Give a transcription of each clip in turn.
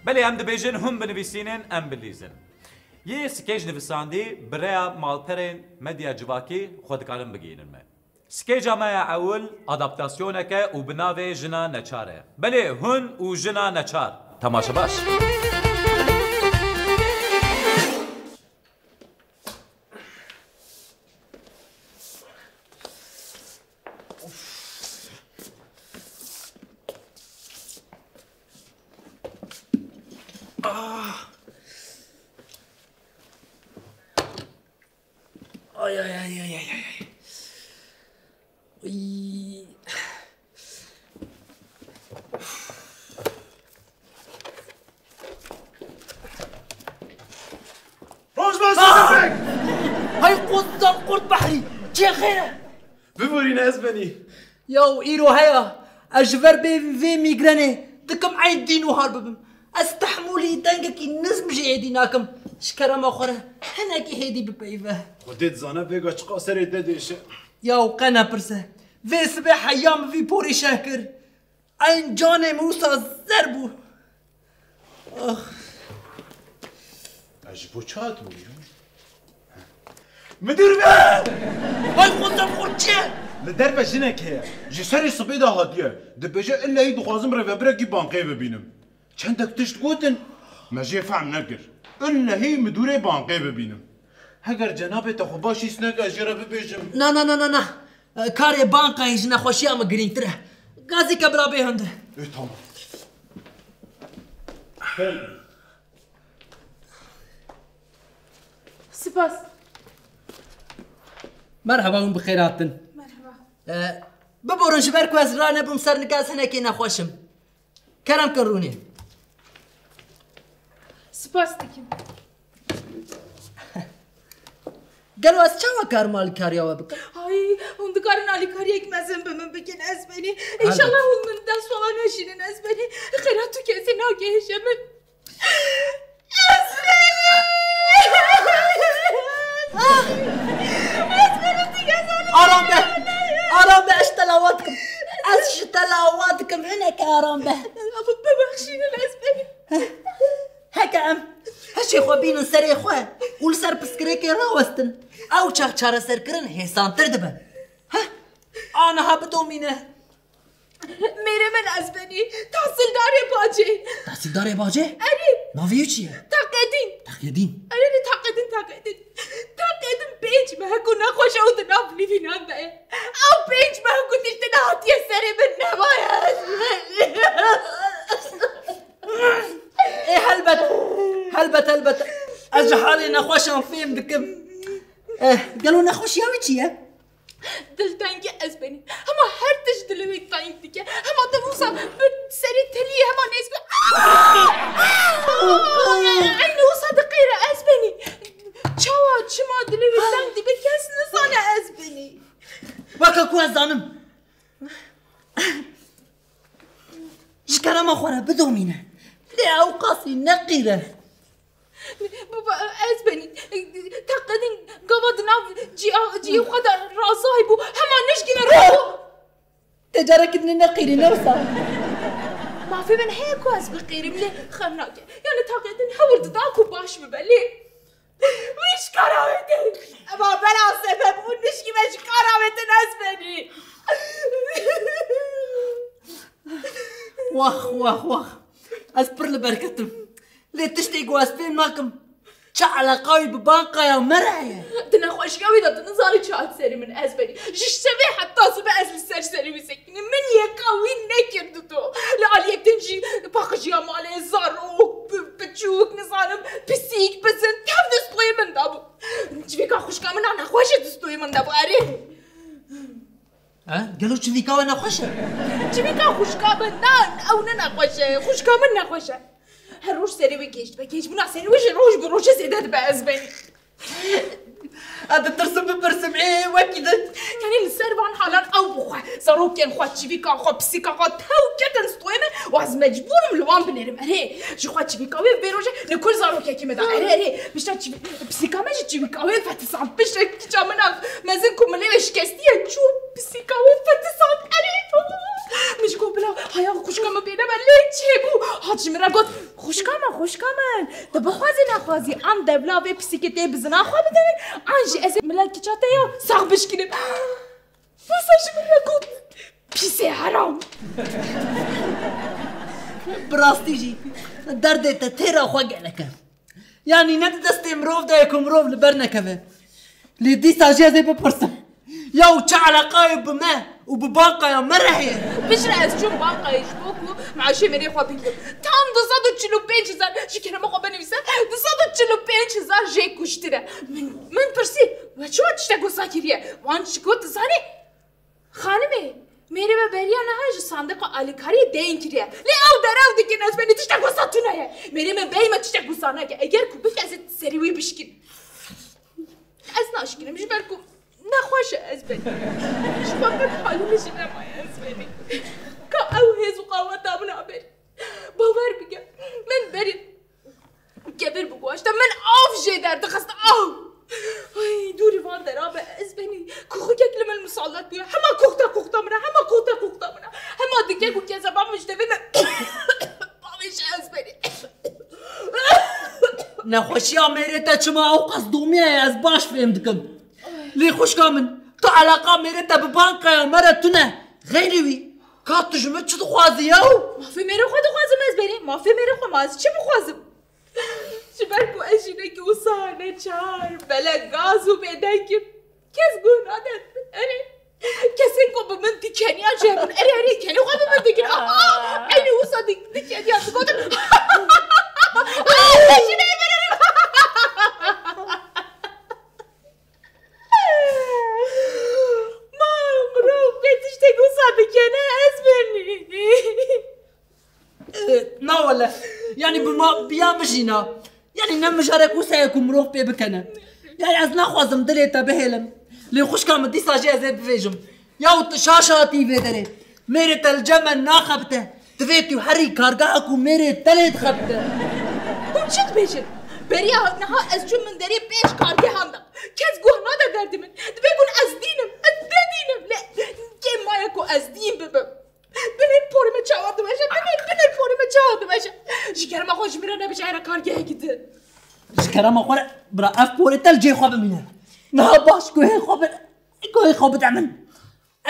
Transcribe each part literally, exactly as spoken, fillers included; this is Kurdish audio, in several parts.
Belê, em dibêjin hûn binivîsînin, em bilîzin. Yê skêç nivisandî bi rêya malperên medya civakî xwe dikarin bigihînin me. Skêca me ya ewil adaptasyoneke û bi navê Jina Neçar e. Belê, hûn û Jina Neçar. Temaşe baş. Ay, ay, ay, ay, ay, ay. Ay. Roj baş, Seyfek! Hay qozdan qurt behrî! Çi xêr e? Biborîne ez benî. Yaw îro heya, ez ji ver bê vê mîgrenê dikim eyn dîn û har bibim. Ez tehmûlî dengekî nizm jî êdî nakim. Ji kerema xwe re hinekî hêdî bipeyive. Xwedê dizane vêga çiqas serê te dêşe. Yaw qe nepirse. Vê sibê heya min vî porê şeh kir. Eyn canê min wisa zer bû. Ax. Ez ji bo çi hatibû bînim? Midûr be! Hay xwezem xurt çi ye? Li derve jinek heye. Ji serê sibê de hatiye. Dibêje illehî dixwazim rêvebirekî bankê bibînim. Çendek tişt gotin, me jê fehm nekir. Illehî midûrê bankê bibînim. Heger cenabê te xwe baş hîs neke, ez jê re bibêjim. Na, na, na, na, na. Karê bankayê ji nexweşiya min girîngtir e. Gazîke bira bê hundir. Ê, tamam. Spas. Merheba, hûn bi xêr hatin. Merheba. E, biborin ji ber ku ez ranebûm ser nika, ez hinekî nexweş im. Kerem kin rûnê. Spas dikim. Gelo ez çawa karim alîkariya we bikim? Ay, hûn dikarin alîkariyek mezin bi min bikin, ez benî. Elbet. Înşallah hûn min dest xwe neşînin, ez benî. Xêra tu kesî nagihêje min. Aram be! Aram be, ez ji te lawa dikim. Ez ji te lawa dikim, hineke aram be. Bibexşînin ez benî. Heke em hişê xwe bînin serê xwe û li ser piskirêkê rawestin, ew çax çareserkirin hêsantir dibe. Heh, aniha bidomîne. Mêrê min ez benî. Tahsildarê bacê. Tahsildarê bacê? Erê. Navê wî çi ye? Taqedîn. Taqedîn. Erê, ne Taqedîn, Taqedîn. Taqedîn pênc meh ku nexweş e û di nav lîvînan de ye. Ew pênc meh ku tiştê nehatiye serê min nemaye ez benî. Ê helbet, helbet, helbet. Ez ji halê nexweşan fêm dikim. Eh, gelo nexweşiya wî çi ye? Diltengî ez benî. Hema her tişt dilê wî teng dike. Hema te wisa bi serê telî hema nêz bi. Eynî wisa diqîre ez benî. Çawa çima dilê wî teng dibe kes nizane ez benî. Weke ku ez zanim. Ji kerema xwe re bidomîne. Lê ew qasî neqîre. Baba, ez benî. Taqedîn gava di nav ciya, ciyê xwe de razayî bû. Hema nişkî me ro. Te careke dinê neqîrî, ne wisa? Mafê min heye ku ez biqîrim, lê xem nake. Yani Taqedîn hewir dida ku baş bibe, lê wî ji kar avêtin. Ema bela sebeb û nişkî me ji kar avêtin ez benî. Wax, wax, wax. Ez pir li ber ketim. Lê tiştê ku ez fêm nakim, çi eleqa wî bi bankaya me re heye? Di nexweşiya wî de tu nizanî çi hat serê min ez benî. Ji şevê heta sibe ez li ser serê wî sekinîm. Min yeka wî nekir dido. Li aliyek din jî paqijiya malê, zarok, pi-, piçûk, nizanim, pisîk, pizin, tev di stoyê min de bû. Çivîka xwişka min a nexweş e di stoyê min de bû, erê. E, gelo çivîka we nexweş e? Çivîka xwişka min, na, ew ne nexweş e, xwişka min nexweş e. Her roj serê wê gêj dibe, gêjbûna serê wê ji roj bi rojê zêde dibe ez benî. Ez ditirsim bipirsim, ê, wekî din. Yani li ser van halan ew bi xwe, zarokên xwe, çivîka xwe, pisîka xwe tew ketin stoyê min û ez mecbûr im li wan binêrim. Erê, ji xwe çivîka wê vê rojê li kul zarokekî me da. Erê, erê, pişta çivî-, pisîka me jî çivîka wê fetisand. Pişta kiça min a mezin ku milê wê şikestî ye, çû pisîka wê fetisand. Erê, Min ji got bila haya xwişka min pê nebe lê çêbû. Hat ji min re got, xwişka min, xwişka min, tu bixwazî nexwazî an dewla vê pisîkê tê bizina xwe bide min, an jî ez ê milek kiça te ya sax bişkînim. Wisa ji min re got, pîsê heram. Bi rastî jî derdê te têra xwe gelek e. Yanî ne di destê mirov de ye ku mirov li ber nekeve. Lê dîsa jî ez ê bipirsim. Ya û çi eleqayê bi me û bi bankaya me re heye? Bijî ez çûm bankayê ji bo ku meaşê mêrê xwe bigirim. Tam du sed û çil û pênc hezar, ji kerema xwe binivîse, du sed û çil û pênc hezar jê kuştir e. Min, min pirsî, we çima tiştek wisa kiriye? Wan ji got dizanî? Xanimê, mêrê me beriya niha ji sandiqa alîkariyê deyn kiriye. Lê ew derew dikin, ez benî tiştek wisa tune ye. Mêrê me bey me tiştek wisa nake. Eger ku bike ez ê serî wî bişkin. Ez naşkinim, ji ber ku nexweş e ez benî. Ji ber ku halî min jî nemaye ez benî. Ka ew hêz û qaweta min a berî. Bawer bike, min berî kevir biguhaşte, min av jê derdixist, av! Ay, dûrî van dera be, ez benî, kuxikek li min misallat bûye, hema kuxta kuxta min e, hema kuxta kuxta min e. Hema dike ku kezeba min ji devê me bavêje ez benî. Nexweşiya mêrê te çima ew qas domiye ye, ez baş fêm dikim. Lê xwişka min, tu eleqa mêrê te bi bankaya me re tune. Xeyrî wî, ka tu ji min çi dixwazî yew? Mafê mêrê xwe dixwazim ez berî. Mafê mêrê xwe, ma ez çi bixwazim? Ji ber ku ez jinekî wisa neçar, belengaz û bêdeng im. Kes guh nade. Erê. Kesên ku bi min dikeniya cem in. Erê, erê, kenê xwe bi min dikin. Aha! Eynî wisa di-, dikeniya digotin. Ay, jinê birin. Ma mirov vê tiştê wisa bikene, ez benî. Na wele. Yanî bi ma, bi ya min jî na. Yanî ne mijarek wisa ye ku mirov pê bikene. Yanî ez naxwazim dilê te bihêlim. Lê xwişka min dîsa jî ez ê bivêjim. Yaw tu şaş hatî vê derê. Mêrê te li cem me naxebite. Divê tu herî kargeha ku mêrê te lê dixebite. Hûn çi dibêjin? Beriya niha ez çûm min derê pênc kargehan da. Kes guh nade derdê min. Dibê ku ez dîn im. Ez ne dîn im. Lê kêm maye ku ez dîn bibim. Binêr porê me çawa dimeşe. Binêr, binêr porê me çawa dimeşe. Ji kerema xwe ji min re nebêje, era kargehekî din. Ji kerema xwe re, bira ev porê te li cê xwe bimîne. Niha baş guhê xwe bide. Guhê xwe bide min.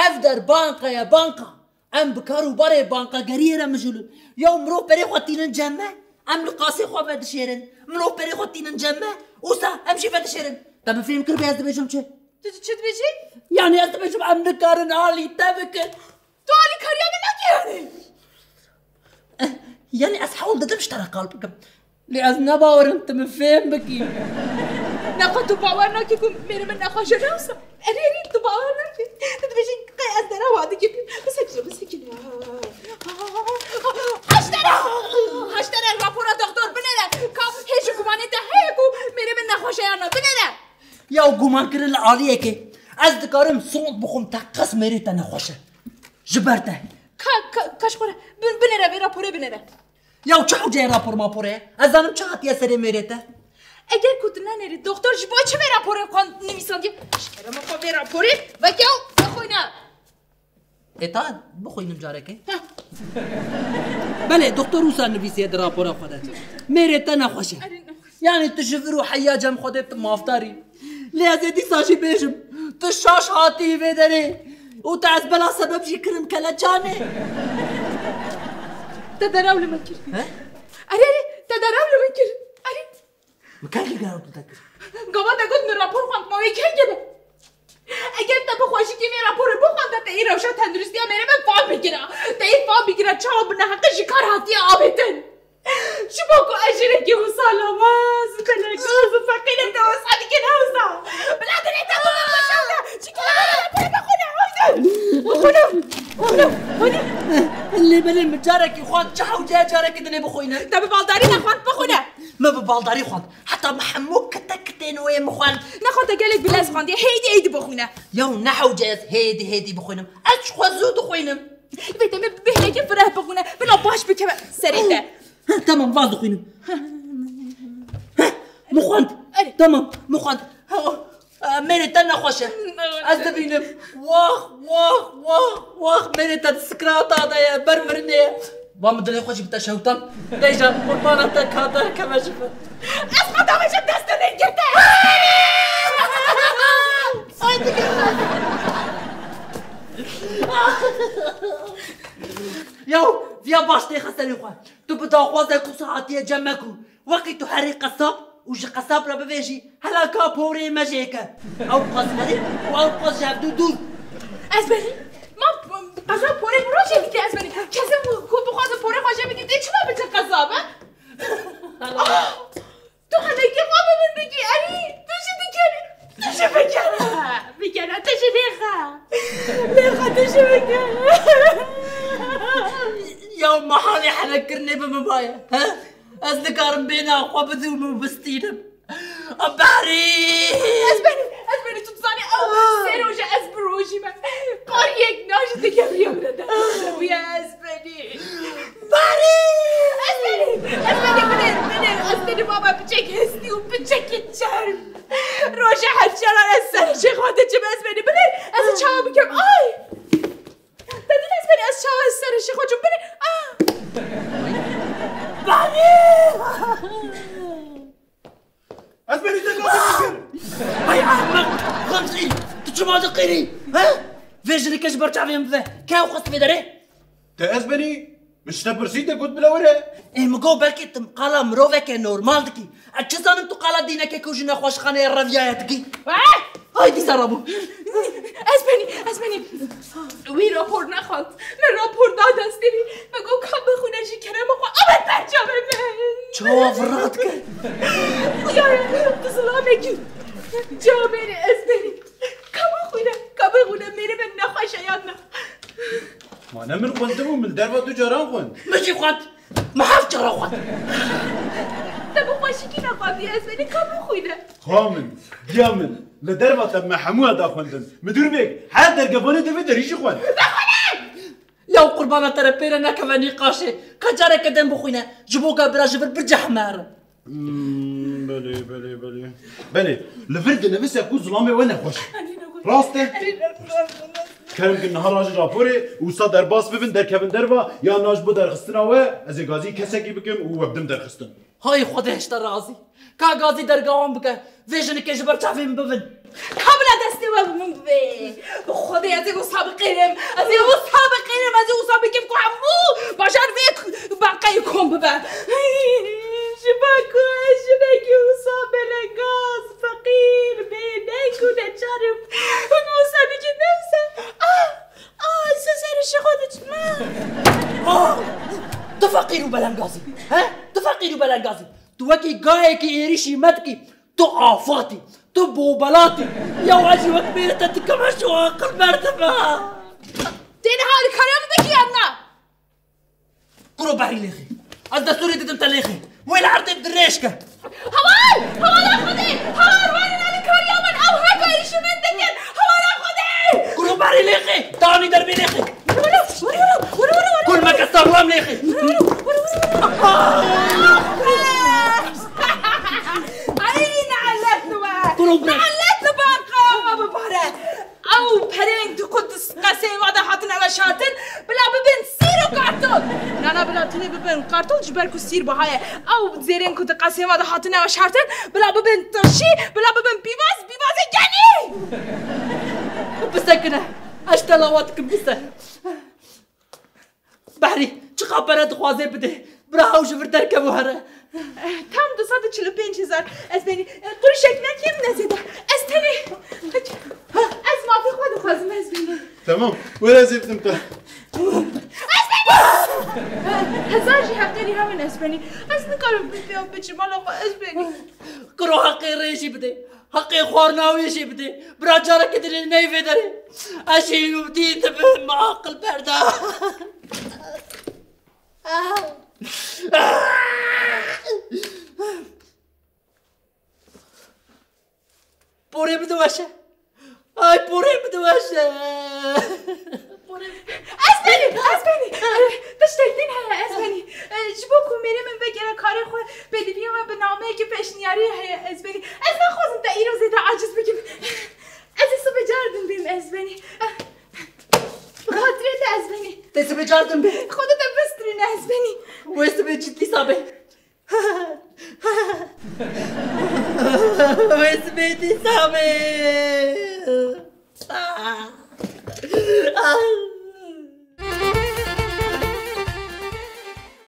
Ev der banka ye, banka. Em bi kar û barê bankageriyê re mijûl in. Ya mirov perê xwe tînin cem me, em li qasê xwe vedişêrin. Mirov perê xwe tînin cem me, wisa em jî vedişêrin. Te bi fêm kir bê ez dibêjim çi? Tu, tu çi dibêjî? Yanî ez dibêjim em nikarin alî te bikin. Tu alîkariya min nake yanî? Eh, yanî ez hewl didim ji te re qal bikim. Lê ez ne bawer im tu min fêm bikî. Nexwe tu bawer nakî ku mêrê min nexweş e, ne wisa? Erê, erê, tu bawer nakî. Tu dibêjî qey ez dera wa dikî. Bisekine, bisekine. Haştere! Haştere, rapora doktor binêre. Ka hê ji gumanê te heye ku mêrê min nexweş e yan na, binêre. Ya gumankirin li aliyekê. Ez dikarim sond bixwim te qas mêrê te nexweş e. Ji ber te. Ka, ka, ka ji xwe re. Bin-, binêre vê raporê binêre. Ya çi hewce ye rapor maporê? Ez zanim çi hatiye serê mêrê te? Eger ku tu nenêrî, doktor ji bo çi vê raporê xwe nivîsandiye? Ji kerema xwe vê raporê veke û bixwîne. Ê ta bixwînim carekê. Heh. Belê, doktor wisa nivîsiye di rapora xwe de. Mêrê te nexweş e. Erê, nexweş. Yanî tu ji vir û heya cem Xwedê tu mafdar î. Lê ez ê dîsa jî bêjim, tu şaş hatî vê derê. Û te ez bela sebeb jî kirim keleçanê. Te derew li min kir. He? Erê, erê, te derew li min kir. Erê. Min kengî derew li te kir? Gava te got min rapor xwend, ma wê kengê be? Eger te bi xweşikî vê raporê bixwende, te yê rewşa tenduristiya mêrê me fam bikira. Te yê fam bikira çawa bi neheqî ji kar hatiye avêtin. Ji bo ku ez jinekî wisa lawaz, belengaz û feqîr im, te wisa dikî ne wisa. Bila dilê te bû min weşande. Çi kere bixwîne, bixwîne, bixwîne. Lê belê min carekî xwend, çi hewce ye carekî dinê bixwîne? Te bi baldarî nexwend, bixwîne. Me bi baldarî xwend. Heta me hemû kite kitên wê min xwend. Nexwe te gelek bi lez xwendiye, hêdî hêdî bixwîne. Yaw ne hewce ez hêdî hêdî bixwînim. Ez ji xwe zû dixwînim. Divê te me bi bêhnekî fireh bixwîne, bila baş bikeve serê te. Heh, temam, vaz dixwînim. Heh, min xwend. Erê. Temam, min xwend. Ha, o. Mêrê te nexweş e. Ez dibînim. Wax, wax, wax, wax. Mêrê te di sikrata de ye, ber mirinê ye. Va min dilê xwe jî bi te şewtan. Deycan, qurbana te ka derkeve ji vir. Ez qet avêjim dest te lê girte. Yaw, viya baş têxe serê xwe. Tu bi daxwazek wisa hatiye cem me ku wekî tu herî qesab û ji qesab re bivêjî, hela ka porê me jê ke. Ew qas xerîb û ew qas ji hevdû dûr. Ez berî? Ma qesab porê min re jê dike, ez berî? Kesê ku, ku bixwaze porê xwe jê bike, dê çima biçe qesab, e? Ah! Tu xelekê xwe bi min bikî, erî, tu jî bikerî. Tu jî bikere. Bikere, tu jî lêxe. Lêxe, tu jî bikere. Ya mehalê helekkirinê bi min maye, he? Ez nikarim bêhna xwe bidim û bistînim. A Behrî! Ez berî, ez berî, tu dizanî ew sê roj e ez bi rojî me. Qariyek najî digeriya min e, derdikeve bûye ez berî. Behrî! Ez berî, ez berî, binêr, binêr, ez berî baba piçek hestî û piçekî çerm. Roja her çaran ez ser şêxwa diçim ez berî, binêr, ez ê çawa bikim, ay! Te dît ez berî, ez çawa ez ser şêxwa çûm, binêr, ah! Behrî! Ez berî te gazî kir. Hey ehmeq, xemzî, tu çima diqîrî? He? Vê jinike ji ber çavê min bive. Ke ew xist vê derê? Te ez berî, min ji te pirsî te got bila were. Ê, min got belkî tu qala miroveke normal dikî. Ez çi zanim tu qala dîneke ku ji nexweşxaneyê reviyaye dikî? Weh! Hay dîsa rabû. Ez benî, ez benî. Wî rapor nexwend. Min rapor da destê wî. Me got ka bixwîne ji kerema xwe abe ber çavê min. Çawa vira dike? Xwedayê, tu zilamekî. Çawa mêrê ez benî. Ka bixwîne, ka bixwîne mêrê min nexweş e yan na. Ma ne min xwendibû, min li derva du caran xwend. Min jî xwend. Me heft cara xwend. Te bi xweşikî nexwendî, ez benî ka bixwîne. Xwa min, diya min, li derva te me hemû da xwendin. Midûr bêg, her dergevanê divê derî jî xwend. Ya qurbana te re pê re nekeve nîqaşê. Ka careke din bixwîne, ji bo ka bira ji vir bicehme herin. Hmm, belê, belê, belê. Belê, li vir dinivise ku zilamê we nexweş e. Rast e? Kerem kin niha rajin raporê û wisa derbas bibin, derkevin derva, ya na ji bo derxistina we, ez ê gazî kesekî bikim û we bidim derxistin. Hay Xwedê ji te razî. Ka gazî derga wan bike, vê jinikê ji ber çavê min bibin. Ka bila destê we bi min bibê. Bi Xwedê ez ê wisa biqîrim, ez ê wisa biqîrim, ez ê wisa bikim ku hemû bajar vê banqeyê kom bibe. Ji ber ku ez jinekî wisa belengaz, feqîr, bêdeng û neçar im. Hûn wisa dikî ne wisa? Ah! Ah, ez ser şêxwa diçim. Ah! Tu feqîr û belengaz î. He? Tu feqîr û belengaz î. Tu wekî gayekî êrîşî me dikî. Tu afat î. Tu bobelat î. Ya ez jî wek mêrê te dikeme ji aqil berdime. Tê niha alîkariya min bikî yan na? Kuro Behrî lêxê. Ez destûrê didim te lêxê. Wê li erdê dirêj ke. Hawar! Hawara Xwedê! Hawar werin alîkariya min! Ew heke êrîşî min dikin! Hawara Xwedê! Kuro Behrî lêxê! Te anî derbê lêxê! Were, were, were, were, were, were, were. Kul meke sağlam lêxê! Were, were, were, were, were. Ay, nalet we! Kuro bira. Nalet li banka bibare! Ew perên di ku di qeseyên me de hatine veşartin, bila bibin sîr û kartol. Nana, bila tunê bibin kartol, ji ber ku sîr biha ye. Ew zêrên ku di qeseyên me de hatine veşartin, bila bibin tirşî, bila bibin pîvaz, pîvazê genî. Bisekine. Ez ji te lawa dikim, bise. Behrî, çiqa pere dixwaze bide. Bira ew ji vir derkeve here. Eh, tam du sed û çil û pênc hezar. Ez benî, eh, quruşek nekêm ne zêde. Ez tenê. Ez mafê xwe dixwazim, ez benî. Tamam. Were ez ê bidim te. Ez benî. Hezar jî heqê rîha min ez benî. Ez nikarim bi pêya biçim mala xwe, ez benî. Kuro heqê rê jî bide. Heqê xwarina wê jî bidê. Bira careke din neyê vê derê. Ez jî û dî dibim aqil berda. Porê min diweşe. Ay, porê min diweşe. Ez benî, ez benî. Tiştek din heye, ez benî. Ji bo ku mêrê min vegere karê xwe, pêdiviya me bi nameyekî pêşniyarî heye, ez benî. Ez naxwazim te îro zêde aciz bikim. Ez ê sibê car din bêm, ez benî. Bi xatirê te, ez benî. Te sibê car din bê. Xwedê te bistirîne, ez benî. Wê sibê çi dîsa bê. Wê sibê dîsa bê.